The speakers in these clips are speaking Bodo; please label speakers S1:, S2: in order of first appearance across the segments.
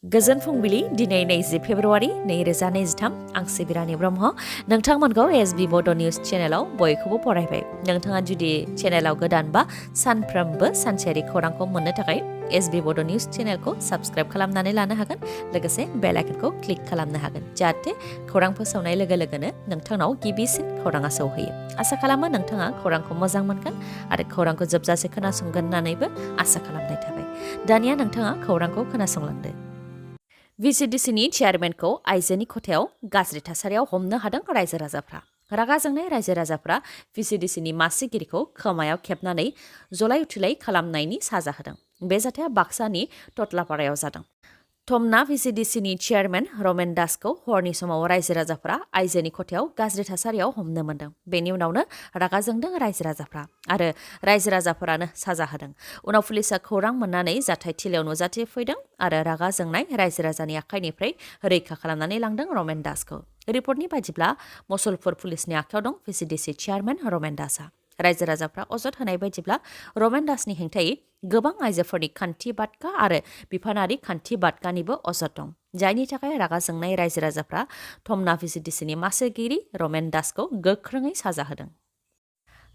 S1: गोजोन फुंबिलि दिनै 20 फेब्रुवारि 2023 आं सिबिरानि ब्रह्म नोंथांमोनखौ SB Bodo News चेनेलाव बयखौबो फरायबाय नोंथाङा जुदि चेनेलाव गोदानबा सानफ्रोमबो सानसेयारि खौरांखौ मोननो थाखाय SB Bodo News चेनेलखौ साबस्क्राइब खालामनानै लानो हागोन लोगोसे बेल आइकनखौ क्लिक खालामनो हागोन जाहाथे खौरां फोसावनाय लोगो लोगोनो नोंथांनाव गिबिसिन खौराङा सौहैयो आसा खालामो नोंथाङा खौरांखौ मोजां मोनगोन आरो खौरांखौ जोबजासे खोनासंगोन होननानैबो आसा खालामनाय थाबाय दानिया नोंथाङा खौरांखौ खोनासंलांदो VCDCनि चेयारमेनखौ आइजोनि खथायाव गाज्रि थासारियाव हमनो हादों रायजो राजाफ्रा रागा जोंनाय रायजो राजाफ्रा VCDCनि मासिगिरिखौ खोमायाव खेबनानै जलाय उथिलाय खालामनायनि साजा होदों बे जाथाया बाक्सानि टटलापारायाव जादों थमना VCDCनि चेयारमेन रमेन दासखौ हरनि समाव रायजो राजाफ्रा आइजोनि खथायाव गाज्रि थासारियाव हमनो मोन्दों बेनि उनावनो रागा जोंदों रायजो राजाफ्रा आरो रायजो राजाफोरानो साजा होदों उनाव पुलिसा खौरां मोननानै जाथाय थिलियाव नुजाथिफैदों आरो रागा जोंनाय रायजो राजानि आखाइनिफ्राय रैखा खालामनानै लांदों रमेन दासखौ रिपर्टनि बायदिब्ला मसलपुर पुलिसनि आखायाव दं VCDC चेयारमेन रमेन दासआ रायजो राजाफ्रा अजद होनाय बायदिब्ला रमेन दासनि हेंथायै गोबां आइजोफोरनि खान्थि बादगा आरो बिफानारि खान्थि बादगानिबो अजद दं जायनि थाखाय रागा जोंनाय रायजो राजाफ्रा थमना VCDCनि मासिगिरि रमेन दासखौ गोख्रोङै साजा होदों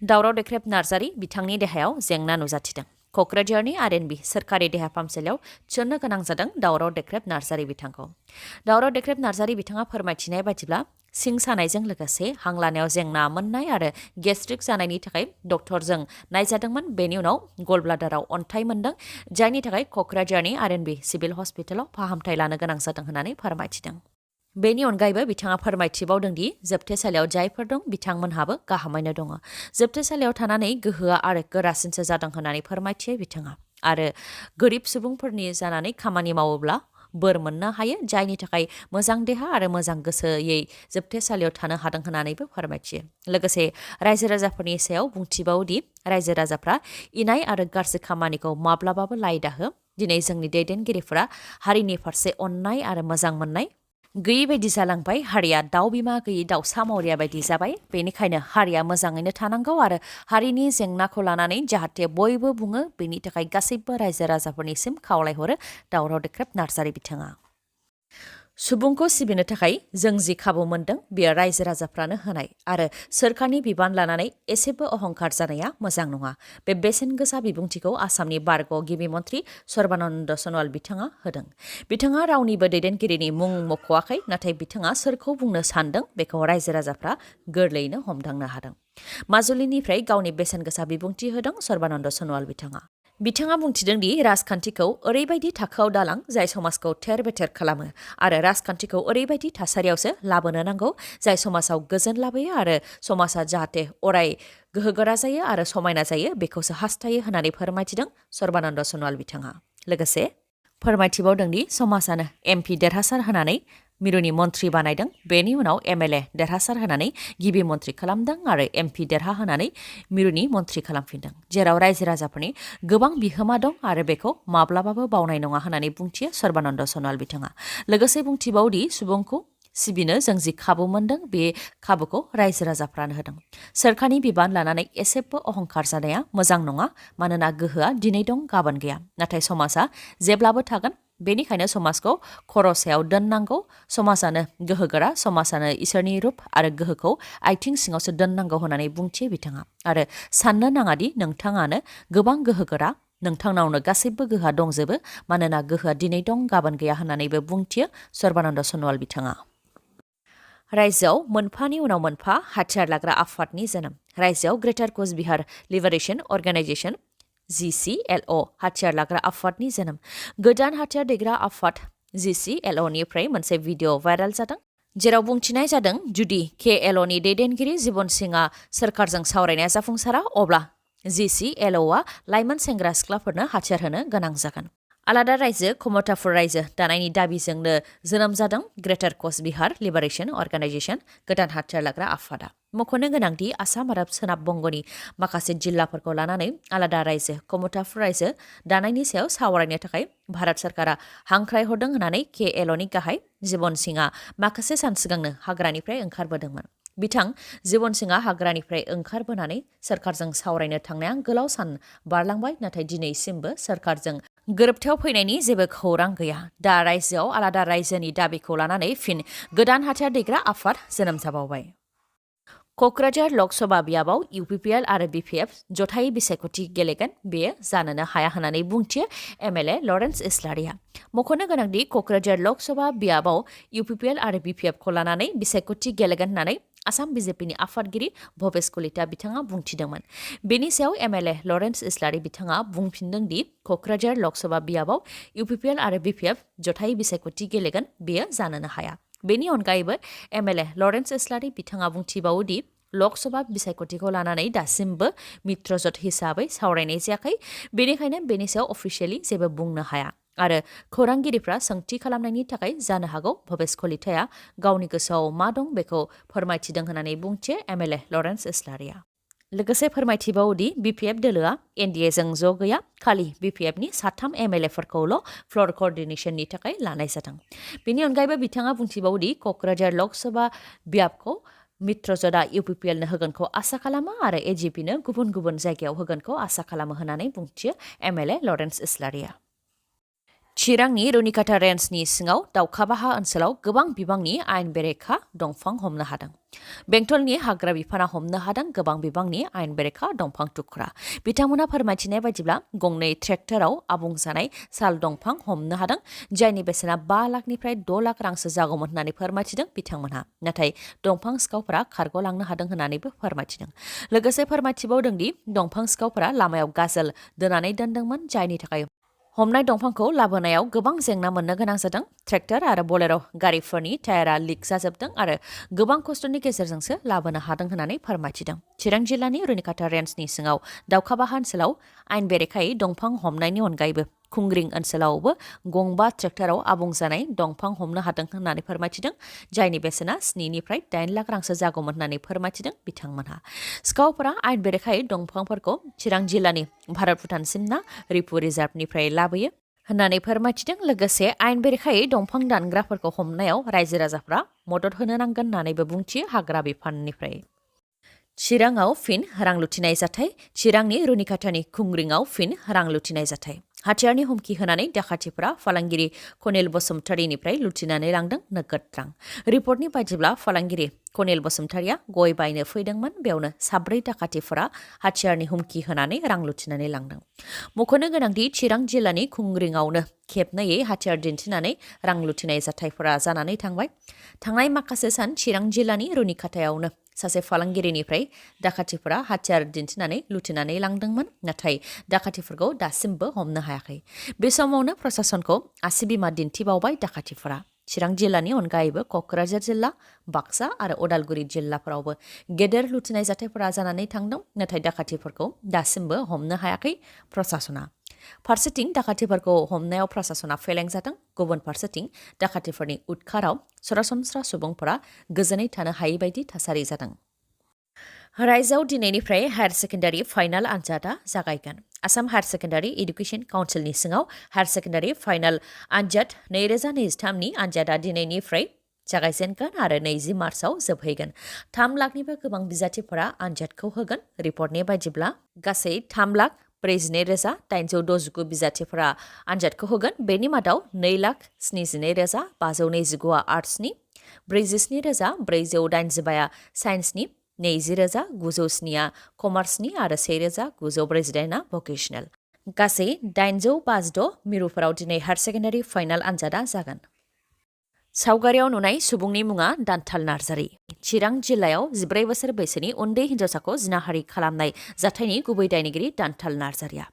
S1: दावराव देख्रेब नार्जारि बिथांनि देहायाव जेंना नुजाथिदों क'क्राझारनि RNB सोरखारि देहा फाहामसालियाव थिसननो गोनां जादों दावराव देख्रेब नार्जारि बिथांखौ दावराव देख्रेब नार्जारि बिथाङा फोरमायथिनाय बायदिब्ला सिं सानायजों लोगोसे हां लानायाव जेंना मोननाय आरो गेस्ट्रिक जानायनि थाखाय डक्टरजों नायजादोंमोन बेनि उनाव गलब्लाडाराव अन्थाइ मोनदों जायनि थाखाय क'क्राझारनि RNB सिभिल हस्पिटालाव फाहामथाय लानो गोनां जादों होननानै फोरमायथिदों बेनि अनगायैबो बिथाङा फोरमायथिबावदोंदि जोबथेसालियाव जायफोर दं बिथांमोनहाबो गाहामैनो दङ जोबथेसालियाव थानानै गोहोआ आरो गोरासिनसो जादों होननानै फोरमायथियो बिथाङा आरो गोरिब सुबुंफोरनि जानानै खामानि मावोब्ला बोर मोननो हायो जायनि थाखाय मोजां देहा आरो मोजां गोसोयै जोबथेसालियाव थानो हादों होननानैबो फोरमायथियो लोगोसे रायजो राजाफोरनि सायाव बुंथिबावदि रायजो राजाफ्रा इनाय आरो गाज्रि खामानिखौ माब्लाबाबो लायदाहो दिनै जोंनि दैदेनगिरिफोरा हारिनि फारसे अननाय आरो मोजां मोननाय गैयै बायदि जालांबाय हारिया दाउ बिमा गैयै दाउसा मावरिया बायदि जाबाय बेनिखायनो हारिया मोजाङैनो थानांगौ आरो हारिनि जेंनाखौ लानानै जाहाथे बयबो बुङो बेनि थाखाय गासैबो रायजो राजाफोरनिसिम खावलायहरो दावराव देख्रेब नार्जारि बिथाङा सुबुंखौ सिबिनो थाखाय जों जि खाबु मोन्दों बेयो रायजो राजाफ्रानो होनाय आरो सोरखारनि बिबान लानानै एसेबो अहंकार जानाया मोजां नङा बे बेसेन गोसा बिबुंथिखौ आसामनि बारग' गिबि मन्थ्रि सर्बानन्द सन'वाल बिथाङा होदों बिथाङा रावनिबो दैदेनगिरिनि मुं मख'वाखै नाथाय बिथाङा सोरखौ बुंनो सानदों बेखौ रायजो राजाफ्रा गोरलैयैनो हमदांनो हादों माजुलिनिफ्राय गावनि बेसेन गोसा बिबुंथि होदों सर्बानन्द सन'वाल बिथाङा बुंथिदों दि राजखान्थिखौ ओरैबायदि थाखोआव दालां जाय समाजखौ थेर बेथेर खालामो आरो राजखान्थिखौ ओरैबायदि थासारियावसो लाबोनो नांगौ जाय समाजाव गोजोन लाबोयो आरो समाजा जाहाथे अराय गोहोगोरा जायो आरो समायना जायो बेखौसो हास्थायो होननानै फोरमायथिदों सर्बानन्द सन'वाल बिथाङा लोगोसे फोरमायथिबावदोंदि समाजानो MP देरहासार होनानै मिरुनि मन्थ्रि बानायदों बेनि उनाव MLA देरहासार होनानै गिबि मन्थ्रि खालामदों आरो MP देरहाहोनानै मिरुनि मन्थ्रि खालामफिनदों जेराव रायजो राजाफोरनि गोबां बिहोमा दं आरो बेखौ माब्लाबाबो बावनाय नङा होननानै बुंथियो सर्बानन्द सन'वाल बिथाङा लोगोसे बुंथिबावदि सुबुंखौ सिबिनो जों जि खाबु मोन्दों बे खाबुखौ रायजो राजाफ्रानो होदों सोरखारनि बिबान लानानै एसेबो अहंकार जानाया मोजां नङा मानोना गोहोआ दिनै दं गाबोन गैया नाथाय समाजा जेब्लाबो थागोन बेनिखायनो समाजखौ खर'सायाव दोननांगौ समाजानो गोहोगोरा समाजानो इसोरनि रुप आरो गोहोखौ आथिं सिङावसो दोननांगौ होननानै बुंथियो बिथाङा आरो साननो नाङादि नोंथाङानो गोबां गोहोगोरा नोंथांनावनो गासैबो गोहोआ दंजोबो मानोना गोहोआ दिनै दं गाबोन गैया होननानैबो बुंथियो सर्बानन्द सन'वाल बिथाङा रायजोआव मोनफानि उनाव मोनफा हाथियार लाग्रा आफादनि जोनोम रायजोआव ग्रेटार कचबिहार लिबारेशन अर्गेनाइजेशन GCLO हाथियार लाग्रा आफादनि जोनोम गोदान हाथियार दैग्रा आफाद GCLOनिफ्राय मोनसे भिडिअ भाइरेल जादों जेराव बुंथिनाय जादों जुदि KLOनि दैदेनगिरि जीवन सिंहआ सोरखारजों सावरायनाया जाफुंसारा अब्ला GCLOआ लाइमोन सेंग्रा सिख्लाफोरनो हाथियार होनो गोनां जागोन आलादा रायजो खमताफुर रायजो दानायनि दाबिजोंनो जोनोम जादों ग्रेटार कचबिहार लिबारेशन अर्गेनाइजेशन गोदान हाथियार लाग्रा आफादा मख'नो गोनांदि आसाम आरो सोनाब बंग'नि माखासे जिल्लाफोरखौ लानानै आलादा रायजो खमताफुर रायजो दानायनि सायाव सावरायनो थाखाय भारत सरकारा हांख्रायहरदों होननानै KLOनि गाहाय जीवन सिंहआ माखासे सान सिगांनो हाग्रानिफ्राय ओंखारबोदोंमोन बिथां जीवन सिंहआ हाग्रानिफ्राय ओंखारबोनानै सोरखारजों सावरायनो थांनाया गोलाव सान बारलांबाय नाथाय दिनैसिमबो सोरखारजों गोरोबथायाव फैनायनि जेबो खौरां गैया। दा रायजोआव आलादा रायजोनि दाबिखौ लानानै फिन गोदान हाथियार दैग्रा आफाद जोनोम जाबावबाय। क'क्राझार लकसभा बियाबाव इउपिपिएल आरो बिपिएफ जथायै बिसायख'थि गेलेगोन बेयो जानोनो हाया होननानै बुंथियो एमएलए लरेन्स इस्लारिया। मख'नो गोनांदि क'क्राझार लकसभा बियाबाव इउपिपिएल आरो बिपिएफखौ लानानै बिसायख'थि गेलेगोन होननानै आसाम बिजेपिनि आफादगिरि भबेश कलिता बिथाङा बुंथिदोंमोन। बेनि सायाव एमएलए लरेन्स इस्लारि बिथाङा बुंफिनदों दि क'क्राझार लकसभा बियाबाव इउपिपिएल आरो बिपिएफ जथायै बिसायख'थि गेलेगोन बेयो जानोनो हाया। बेनि अनगायैबो एमएलए लरेन्स इस्लारि बिथाङा बुंथिबावो दि लकसभा बिसायख'थिखौ लानानै दासिमबो मित्रजोट हिसाबै सावरायनाय जायाखै, बेनिखायनो बेनि सायाव अफिसियेलि जेबो बुंनो हाया आरो खौरांगिरिफ्रा सोंथि खालामनायनि थाखाय जानो हागौ भबेश कलिताया गावनि गोसोआव मा दं बेखौ फोरमायथिदों होननानै बुंथियो एमएलए लरेन्स इस्लारिया। लोगोसे फोरमायथिबावोदि बिपिएफ दोलोआ एनडिएजों ज' गैया, खालि बिपिएफनि 3 एमएलएफोरखौल' फ्ल'र क'र्डिनेशननि थाखाय लानाय जादों। बेनि अनगायैबो बिथाङा बुंथिबावोदि क'क्राझार लकसभा बियाबखौ मित्रजोटआ इउपिपिएलनो होगोनखौ आसा खालामो आरो एजिपिनो गुबुन गुबुन जायगायाव होगोनखौ आसा खालामो होननानै बुंथियो एमएलए लरेन्स इस्लारिया। चिरांनि रुनिकाटा रेन्जनि सिङाव दाउखाबाहा ओनसोलाव गोबां बिबांनि आयेन बेरेखा दंफां हमनो हादों। बेंटलनि हाग्रा बिफाना हमनो हादों गोबां बिबांनि आयेन बेरेखा दंफां थुख्रा। बिथांमोना फोरमायथिनाय बायदिब्ला गंनै ट्रेक्टराव आबुं जानाय साल दंफां हमनो हादों, जायनि बेसेना 5 लाखनिफ्राय 6 लाख रांसो जागौमोन होननानै फोरमायथिदों बिथांमोनहा। नाथाय दंफां सिखावफोरा खारग'लांनो हादों होननानैबो फोरमायथिदों। लोगोसे फोरमायथिबावदों दि दंफां सिखावफोरा लामायाव गाजोल दोनानै दोनदोंमोन, जायनि थाखाय हमनाय दंफांखौ लाबोनायाव गोबां जेंना मोननो गोनां जादों। ट्रेक्टर आरो बलेर' गारिफोरनि टायारा लिक जाजोबदों आरो गोबां खस्थ'नि गेजेरजोंसो लाबोनो हादों होननानै फोरमायथिदों। चिरां जिल्लानि रुनिकाटा रेन्जनि सिङाव दाउखाबाहा ओनसोलाव आयेन बेरेखायै दंफां हमनायनि अनगायैबो खुंग्रिं ओनसोलावबो गंबा ट्रेक्टराव आबुं जानाय दंफां हमनो हादों होननानै फोरमायथिदों, जायनि बेसेना 7निफ्राय 8 लाख रांसो जागौमोन होननानै फोरमायथिदों बिथांमोनहा। सिखावफोरा आयेन बेरेखायै दंफांफोरखौ चिरां जिल्लानि भारत भुटान सिमना रिपु रिजार्भनिफ्राय लाबोयो होननानै फोरमायथिदों। लोगोसे आयेन बेरेखायै दंफां दानग्राफोरखौ हमनायाव रायजो राजाफ्रा मदद होनो नांगोन होननानैबो बुंथियो हाग्रा बिफाननिफ्राय। चिराङाव फिन रां लुथिनाय जाथाय। चिरांनि रुनिकाटानि खुंग्रिंआव फिन रां लुथिनाय जाथाय। हाथियारनि हुमखि होनानै दाखाथिफोरा फालांगिरि कनिल बसुमतारीनिफ्राय लुथिनानै लांदों नोगोद रां। रिपर्टनि बायदिब्ला फालांगिरि कनिल बसुमतारीया गय बायनो फैदोंमोन, बेयावनो 4 दाखाथिफोरा हाथियारनि हुमखि होनानै रां लुथिनानै लांदों। मख'नो गोनांदि चिरां जिल्लानि खुंग्रिंआवनो खेबनैयै हाथियार दिन्थिनानै रां लुथिनाय जाथायफोरा जानानै थांबाय। थांनाय माखासे सान चिरां जिल्लानि रुनिकाटायावनो सासे फालांगिरिनिफ्राय दाखाथिफोरा हाथियार दिन्थिनानै लुथिनानै लांदोंमोन, नाथाय दाखाथिफोरखौ दासिमबो हमनो हायाखै। बे समावनो प्रशासनखौ आसि बिमा दिन्थिबावबाय दाखाथिफोरा। चिरां जिल्लानि अनगायैबो क'क्राझार जिल्ला, बाक्सा आरो उदालगुरि जिल्लाफोरावबो गेदेर लुथिनाय जाथायफोरा जानानै थांदों, नाथाय दाखाथिफोरखौ दासिमबो हमनो हायाखै प्रशासना। फारसेथिं दाखाथिफोरखौ हमनायाव प्रशासना फेलें जादों, गुबुन फारसेथिं दाखाथिफोरनि उदखाराव सरासनस्रा सुबुंफोरा गोजोनै थानो हायै बायदि थासारि जादों। रायजोआव दिनैनिफ्राय हायार सेकेन्डारि फाइनाल आनजादा जागायगोन। आसाम हायार सेकेन्डारि एडुकेसन काउन्सिलनि सिङाव हायार सेकेन्डारि फाइनाल आनजाद 2023नि आनजादा दिनैनिफ्राय जागायजेनगोन आरो 20 मार्चआव जोबहैगोन। 3 लाखनिबो गोबां बिजाथिफोरा आनजादखौ होगोन। रिपर्टनि बायदिब्ला गासै 3,42,869 बिजाथिफोरा आनजादखौ होगोन। बेनि मादाव 2,72,525 आर्ट्सनि, 47,485 साइन्सनि, 20,907 कमार्सनि आरो 1,948 भकेशनेल। गासै 856 मिरुफोराव दिनै हायार सेकेन्डारि फाइनाल आनजादा जागोन। सावगारियाव नुनाय सुबुंनि मुङा दान्थाल नार्जारी। चिरां जिल्लायाव 14 बोसोर बैसोनि उन्दै हिन्जावसाखौ जिनाहारि खालामनाय जाथायनि गुबै दायनिगिरि दान्थाल नार्जारीया।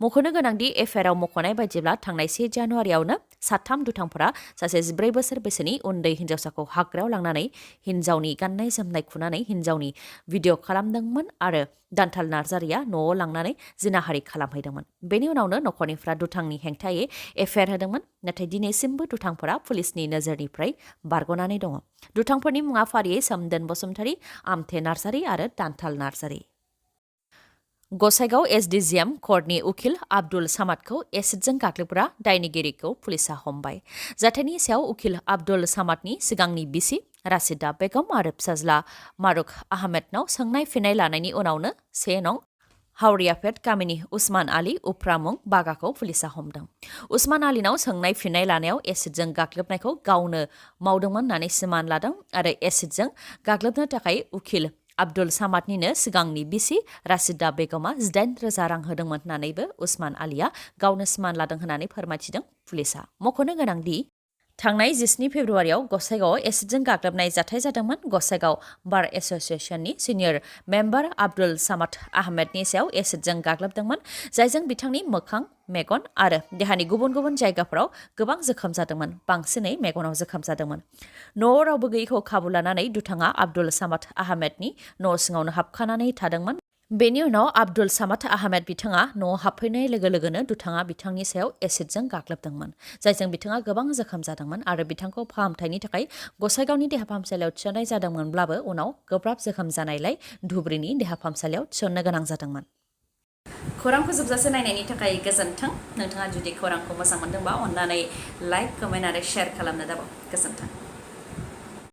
S1: मख'नो गोनांदि एफआइआरआव मख'नाय बायदिब्ला थांनाय 1 जानुवारियावनो 3 दुथांफोरा सासे 14 बोसोर बैसोनि उन्दै हिन्जावसाखौ हाग्रायाव लांनानै हिन्जावनि गाननाय जोमनाय खुनानै हिन्जावनि भिडिअ' खालामदोंमोन आरो दान्थाल नार्जारीया न'आव लांनानै जिनाहारि खालामहैदोंमोन। बेनि उनावनो नखरनिफ्रा दुथांनि हेंथायै एफआइआर होदोंमोन, नाथाय दिनैसिमबो दुथांफोरा पुलिसनि नोजोरनिफ्राय बारग'नानै दङ। दुथांफोरनि मुङा फारियै सोमदोन बसुमतारी, आमथे नार्जारी आरो दान्थाल नार्जारी। गसाइगाव एसडिजिएम कर्टनि उकिल आब्दुल सामादखौ एसिडजों गाग्लोबग्रा दायनिगिरिखौ पुलिसा हमबाय। जाथायनि सायाव उकिल आब्दुल सामादनि सिगांनि बिसि राशिदा बेगम आरो फिसाज्ला मारुक आहमेदनाव सोंनाय फिननाय लानायनि उनावनो 1 नं. हावरियापेट गामिनि उस्मान आली उफ्रा मुं बागाखौ पुलिसा हमदों। उस्मान आलीनाव सोंनाय फिननाय लानायाव एसिडजों गाग्लोबनायखौ गावनो मावदोंमोन होननानै सिमान लादों आरो एसिडजों गाग्लोबनो थाखाय उखिल आब्दुल सामादनिनो सिगांनि बिसि राशिदा बेगमा 8,000 रां होदोंमोन होननानैबो उस्मान आलीया गावनो सिमान लादों होननानै फोरमायथिदों पुलिसा। मख'नो गोनांदि थांनाय 17 फेब्रुवारियाव गसाइगावआव एसिडजों गाग्लोबनाय जाथाय जादोंमोन। गसाइगाव बार एस'सिएशननि सिनियर मेम्बार आब्दुल सामाद आहमेदनि सायाव एसिडजों गाग्लोबदोंमोन, जायजों बिथांनि मोखां, मेगन आरो देहानि गुबुन गुबुन जायगाफोराव गोबां जोखोम जादोंमोन, बांसिनै मेगनाव जोखोम जादोंमोन। न'आव रावबो गैयैखौ खाबु लानानै दुथाङा आब्दुल सामाद आहमेदनि न' सिङावनो हाबखानानै थादोंमोन। बेनि उनाव आब्दुल सामाद आहमेद बिथाङा न'आव हाबफैनाय लोगो लोगोनो दुथाङा बिथांनि सायाव एसिडजों गाग्लोबदोंमोन, जायजों बिथाङा गोबां जोखोम जादोंमन आरो बिथांखौ फाहामथायनि थाखाय गसाइगावनि देहा फाहामसालियाव थिसननाय जादोंमोनब्लाबो उनाव गोब्राब जोखोम जानायलाय धुबुरीनि देहा फाहामसालियाव थिसननो गोनां जादोंमोन। खौरांखौ जोबजासे नायनायनि थाखाय गोजोन्थों। नोंथाङा जुदि खौरांखौ मोजां मोनदोंबा अन्नानै लाइक, कमेन्ट आरो शेयार खालामनो दाबाव। गोजोन्थों।